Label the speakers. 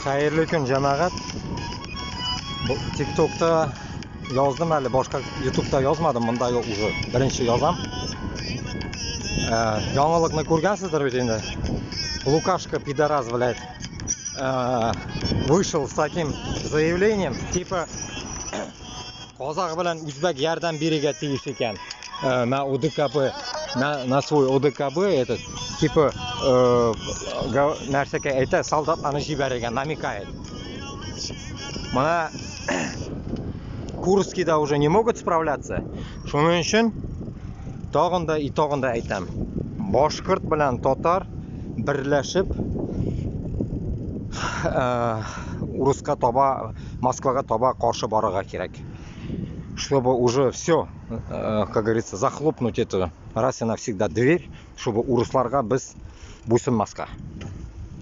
Speaker 1: Хәерле көн, җәмәгать. Бу TikTokта яздым әле, башка YouTube'та язмадым, монда уже беренче язам. Яңалыкны күргәнсездер бит инде. Лукашка пидорас, блядь, вышел с таким заявлением, типа казах белән үзбәк ярдәм бирергә тиеш икән на ОДКБ, на свой ОДКБ этот, типа, нәрсәгә әйтә, солдатларны җибәрергә намекает. Менә Курскийда уже не могут справляться. Шуның өчен тагын да и тагын да әйтәм. Башкорт белән татар берләшеп урыска таба, Москвага таба каршы барырга кирәк. Чтобы уже все, как говорится, захлопнуть эту раз и навсегда дверь, чтобы урысларга без буйсынмаска.